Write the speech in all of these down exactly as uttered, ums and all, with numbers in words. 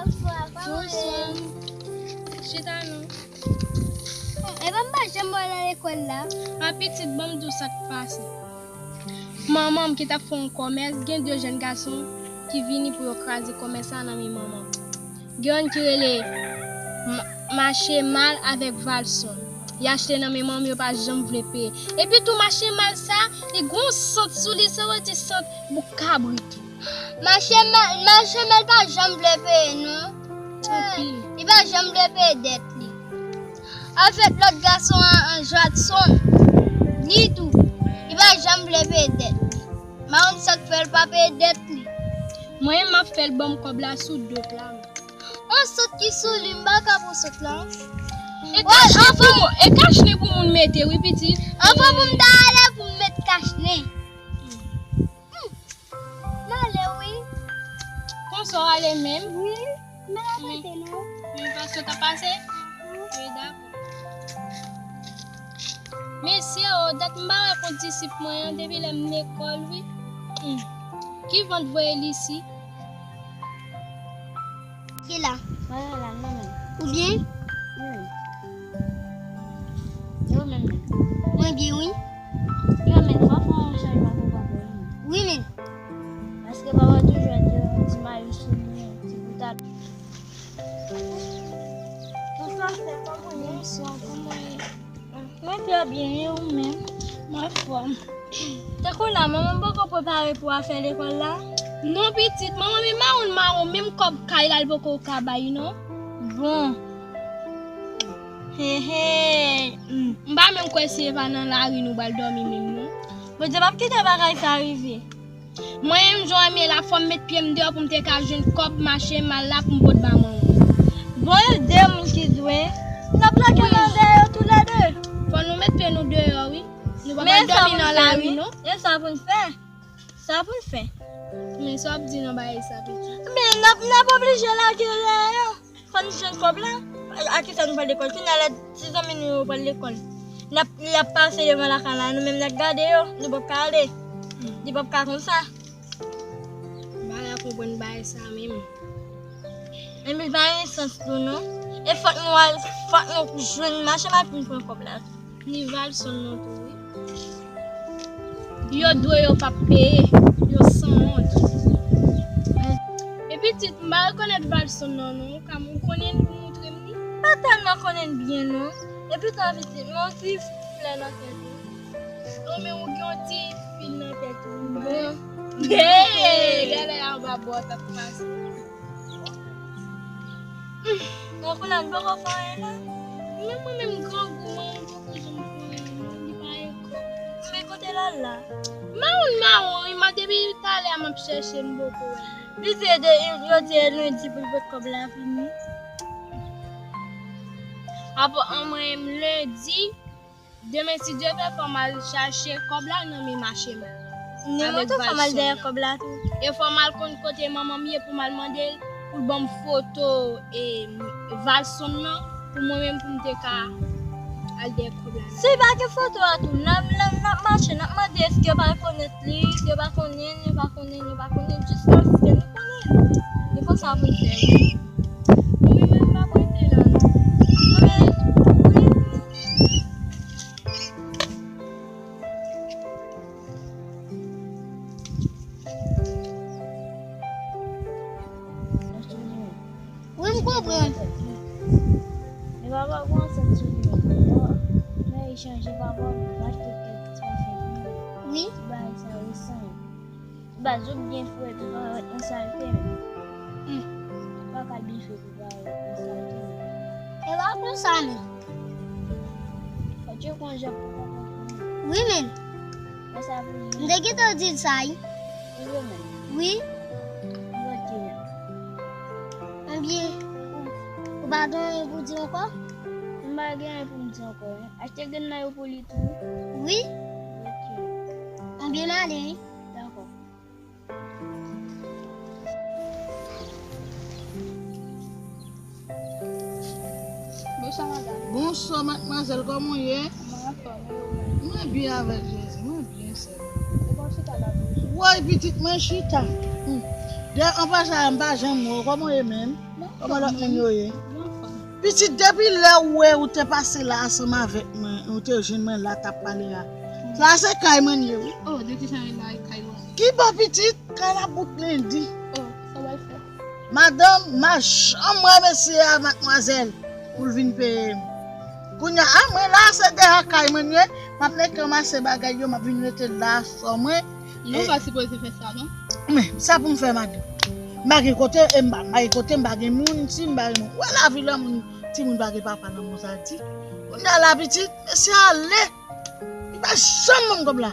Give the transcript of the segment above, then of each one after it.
Bonswa. Chita non. Epa m pa janm wè l nan lekòl la. A pitit, ban m di w sa k pase. Manman m ki t ap fè yon kòmès, gen de jèn gason ki vini pou yo kraze kòmès la nan men manman m. Gen youn ki rele Ma-, Machemal avèk Valson. Y achte nan men manman m, yo pa janm vle peye. Epi tou Machemal sa, li gon sant sou li, se yo di sant bouk kabrit. Machemal, Machemal pa janm vle peye non. Li pa janm vle peye dèt li. Anfèt, lòt gason an, an Jwadson, li tou, li pa janm vle peye dèt li. M pa konn sa k fè l pa peye dèt li. Mwen, m ap fè l ban m kòb la sou do pla m. On sot ki sou li, m pa ka pran sot la. E kachnen pou moun, e kachnen pou moun mete, wi, pitit. Anfè pou m ta ale pou m met kachnen. M ale wi. Konsa w ale menm? Wi. M pa la tete non. Men pa sot ap pase? Wi, dakò. Mesye o, dat m pa wè kondisip mwen an depi lè m lekòl wi. Hmm. Ki vant voye l isi? Ki la? Mwen la, mwen menm. Ou byen? Wi. E ou menm menm? Mwen byen wi. Yo, men fò fè yon chanjman pou papa w wi. Wi men. Paske papa w toujou ap di yon ti mayo sou li, yon ti boutalon. Bonswa sè, kòman w ye? Bonswa, kòman w ye? Mwen trè byen, e ou menm? Mwen anfòm. Tankou la, manman m poko prepare pou afè lekòl la? Non pitit, manman m mawon mawon, menm kòb kay la l poko ka bay non. Bon. He he. M pa menm kwè si e pa nan lari nou pral dòmi menm non. Bondye p ap kite bagay sa rive. Mwen menm jan w wè m ye la, fò m met pye m deyò pou m te ka jwenn kòb mache mal la pou m pot ba manman. Bon, e de moun ki dwe. N ap lage nan dèyè yo toulède. Fò nou met pye nou deyò wi. Nou pa pral dòmi nan lari non. E sa pou n fè? Sa pou n fè? Men sa w ap di nan bagay sa pitit? Men n ap, n ap oblije lage dèyè yo. Fò n jwenn kòb la. A kisa nou pral lekòl? Kounye a lè ti zanmi nou yo pral lekòl. N ap, y ap pase devan lakay la, nou menm n ap gade yo, nou p ap ka ale. Li p ap ka konsa. M pa ka konprann bagay sa menm. Epi l pa gen sans tou non. E fòk nou al, fòk nou jwenn mache mal pou n pran kòb la. Ni Valson non tou wi. Yo dwe yo p ap peye, yo sanwont. E pitit, m pa rekonèt Valson nan non, ou ka m konnen l pou moutre m li? M pa tèlman konnen l byen non. Epi tou a pitit, men yon ti flè nan tèt ou. Non men ou gen yon ti fil nan tèt ou. Bon. Hey, gade anba bò t ap pase. Mwen kounye a m poko fè anyen la. Men mwen menm grangou mwen, mwen poko janm fè anyen non, li pa gen kòb. Men kote l al la? Mawon mawon wi, mwen depi talè a m ap chèche m poko wè l. Li di e de, yo di e lendi pou l pot kòb la vini. Apre an mwen menm lendi, demen si Dye vle fò m al chache kòb la nan men mache mal. Ni mwen tou fò m al dèyè kòb la tou. E fò m al konn kote manman m ye pou m al mande l pou l ban m foto e Valson nan pou mwen menm pou m te ka al dèyè kòb la. Si pa gen foto a tou, n ap, n ap, n ap mache, n ap mande èske yo pa rekonèt li, èske yo pa konnen, yo pa konnen, yo pa konnen, jiskaske nou konnen. E konsa pou n fè wi. Wi, men m pa prete la non. Non, men, wi. Wi, m konprann. Men papa pran sèt sou li. Men li chanje papa, m achte kèk ti afè pou li. Wi. Ti bagay sa resan. Baz ou byen fou epi pa ret nan salte menm. Hmm. Pa ka byen fou epi pa ret nan salte menm. E pa konsa menm. Fò tcheke yon jan pou papa pou menm. Wi menm. Konsa pou li. M te gentan di l sa wi. Ou vre menm? Wi. Ou vre ki jan? Ebyen, ou pa gen anyen pou di ankò? M pa gen anyen pou m di ankò. Achte grenn mayo pou li tou. Wi. Ok. Ebyen, m ale wi. Dakò. Bonswa, madanm. Bonswa, madmwazèl, kòman w ye? Mwen anfòm, e ou menm? Mwen byen avèk Jezi, mwen byen, sè. E bon chita la toujou? Woy, pitit mwen chita. Hmm. Dayè, an pasan, m pa janm wè w, kòman w ye menm? Mwen Kòman lòt moun yo ye? Pitit, depi lè ou wè ou te pase la ansanm avèk mwen, ou te jwenn mwen la t ap pale a. Sa se kay mwen ye, wi. Oh, de ki jan e la e kay ou? Ki bò pitit? Kay la bout lendi. Oh, sa w al fè? Madanm, m a janm remèsye a madmwazèl pou l vin peye m. Kounye a, mwen la, se deja kay mwen ye, m ap met ranmase bagay yo, m ap vin rete la sò mwen. Non, ou pa sipoze fè sa, non. Men, sa pou m fè, madanm? M pa gen kote, e m pa, m pa gen kote, m pa gen moun, si m pa gen moun. Ou wè lavi lè moun, timoun pa gen papa nan moun sa di. Kounye a la, pitit, mesye ale. Li pa janm ban m kòb la.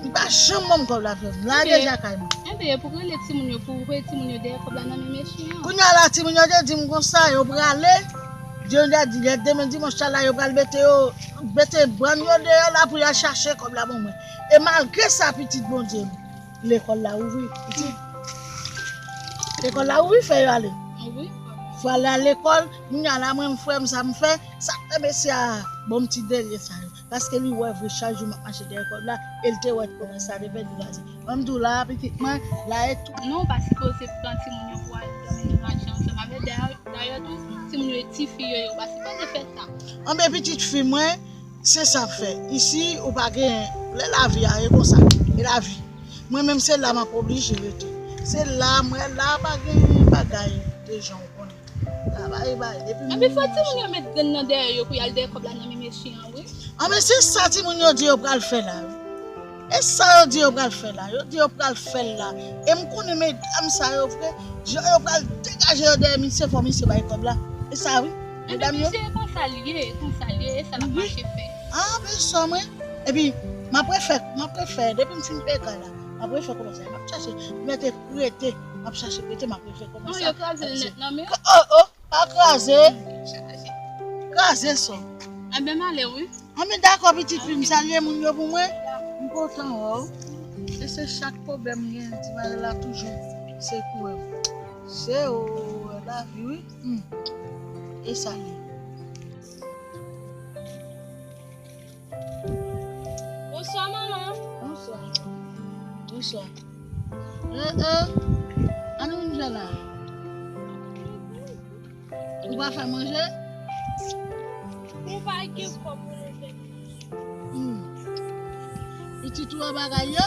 Li pa janm ban m kòb la, frè m. La deja kay mwen. Enben, e pou rele timoun yo, pou voye timoun yo dèyè kòb la nan men mesye an. Kounye a la, timoun yo te di m konsa, yo prale. Yo te di, lè demen dimanch sa la, yo pral mete yo, mete bann yo deyò la pou y al chache kòb la ban mwen. E malgre sa, pitit Bondye m, lekòl la ouvri, pitit. Lekòl la ouvri, fè yo ale. Wi. Fò ale a lekòl, kounye a la, mwen, m frè m, sa m fè, sa k fè mesye a ban m ti delye sa yo. Paske li wè vre chak jou m ap mache dèyè kòb la, e l te wè kòmans sa te pèdi gaze. Mwen m di w la, pitit mwen, la e tou. Non, ou pa sipoze pran timoun yo pou al dòmi nan lajan ansanm avè l. Dayè, dayè tou, timoun yo e tifi yo ye, ou pa sipoze fè sa. Anben, pitit fi mwen, se sa m fè. Isi, ou pa gen, lè lavi a, e konsa, e lavi. Mwen menm, se la m ap oblije rete. Se la, mwen la, pa gen bagay de jan w konnen. Travay, bay, depi. Anben, fò timoun yo met grenn nan dèyè yo pou y al dèyè kòb la nan men mesye an, wi. Anben, se sa timoun yo di yo pral fè la, wi. E sa yo di yo pral fè la. Yo di yo pral fè l la. E m konnen medam sa yo vre, jan yo pral degaje yo dèyè misye, fò misye bay kòb la. E sa, wi. Anben, medam yo. Mesye, e konsa l ye, e konsa l ye, e sa l ap mache fè. Ah, ben, sè mwen. Epi, m ap refè, m ap refè, depi m fin peye kay la, m ap refè kòmans, m ap chache, m mete prete, m ap chache prete, m ap refè kòmans. Non, yo kraze l nèt nan men w. Oh, oh, pa kraze. Kraze sò. Enben, m ale, wi. Anben, dakò, pitit fi m, salye moun yo pou mwen. M kontan wè w. E se chak pwoblèm m gen, ti mari la toujou sekoure m. Se, oh, lavi, wi. Hmm. E salye. Bonswa, manman. Bonswa. Bonswa. Eh, eh. Ann nou vin fè la. Ou pa fè manje? Ou pa gen kòb pou nou fè manje. Hmm. Pitit ou wè bagay yo?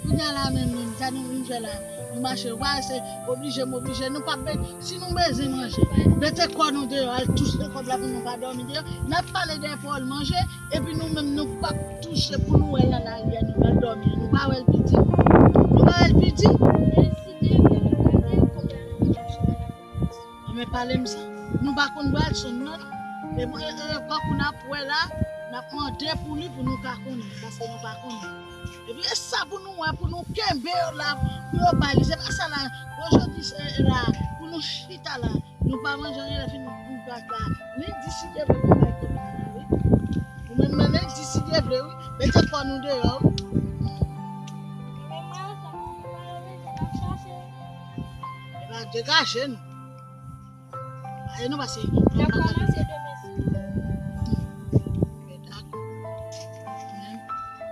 Kounye a la menm, menm, sa nou vin fè la? Nou mache, ou pa se oblije, m oblije. Nou pa pe-, si nou bezwen manje, mete kò nou deyò, al touche kòb la pou nou ka dòmi deyò. N ap pale de pwòl manje, epi nou menm, nou p ap touche pou nou wè l nan lari a, nou pral dòmi. Nou pa wè l piti? Nou pa wè l piti? Men pale m sa. Nou pa konn Bradson non. E, e, e, kòk ou n ap wè la, n ap mande pou li pou nou ka konnen, paske nou pa konnen. Epi e sa pou nou wè, pou nou kenbe yo la, pou yo bay li. Se pa sa la, ojodi se la, pou nou chita la, nou pa manje anyen, lè fini nou gras la. Ni diside vre pou bay kòb la la, wi. Ou menm, menm, ni diside vre, wi. Mete kò nou deyò, wi. Epa, degaje nou. E nou pase. N ap kòmanse demen. Dakò. Men,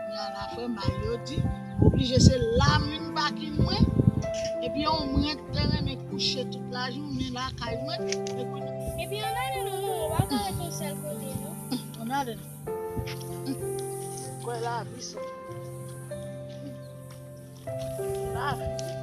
men a la fen, bay yo di, oblije se la m vin baki mwen. Epi yon mwen te renmen kouche tout lajounen lakay mwen. Epi ann ale non, manman, ou pa ka rete yon sèl kote, non. Ann ale non. Kwè lavi se lavi.